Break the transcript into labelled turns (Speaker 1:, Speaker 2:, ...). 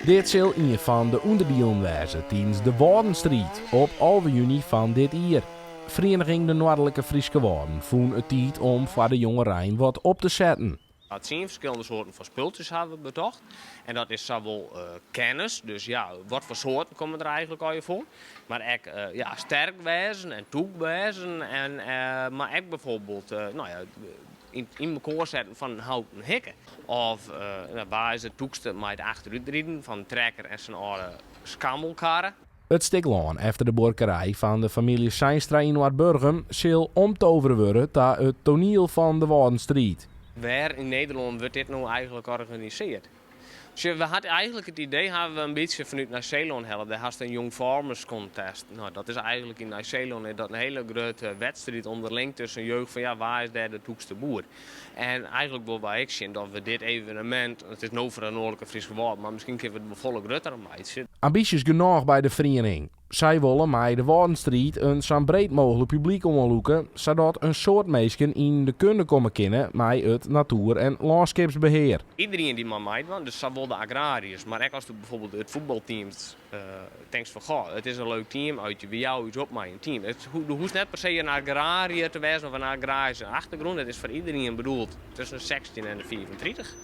Speaker 1: Dit sil ien fan de ûnderdielen wêze tidens de Wâldenstriid op 11 juny fan dit jier. Ferieniging De Noardlike Fryske Wâlden fûn it tiid om foar de jongerein wat op te setten.
Speaker 2: Tsien ferskillende soarten fan spultsjes hawwe we betocht. En dat is sawol kennis, dus ja, wat foar soarten komme der eigentlik allegear foar. Mar ek ja, sterk wêzen en tûk wêzen. En, mar ek bijvoorbeeld no ja, yn mekoar setten fan in houten hikke. Of wa is it tûkste mei it achterútriden fan in trekker en syn âlde skammelkarre.
Speaker 1: It stik lân efter de buorkerij fan de famylje Seinstra yn Noardburgum sil omtovere wurde ta it toaniel fan de Wâldenstriid.
Speaker 2: Wêr yn Nederlân wurdt dit no eigentlik organisearre? Sjoch, we hat eigentlik it idee hawwe we in bytsje fanút Nij-Seelân helle. Dêr hast in Young Farmers Contest. No, dat is eigentlik yn Nij-Seelân is dat in hiele grutte wedstriid ûnderling tusken jeugd fan ja, wa is dêr de tûkste boer? En eigentlik wolle wy ek sjen dat we dit evenemint, it is no foar de Noardlike Fryske Wâlden, mar miskien kinne we it wol folle grutter meitsje.
Speaker 1: Ambysjes genôch by de feriening. Sy wolle mei de Wâldenstriid in sa'n breed mooglik publyk oanlûke, sadat in soad minsken yn de kunde komme kinne mei it natoer en lânskipsbehear.
Speaker 2: Iderien dy't mei meidwaan, dus sawol de agrariërs, mar ek ast bijvoorbeeld it fuotbalteam tinkst fan goh, it is in leuk team uitje, we jouwe ús op mei in team. It hoecht net per se in agrariër te wêzen of in agraryske achtergrûn, it is foar iderien bedoeld tusken de 16 en de 35.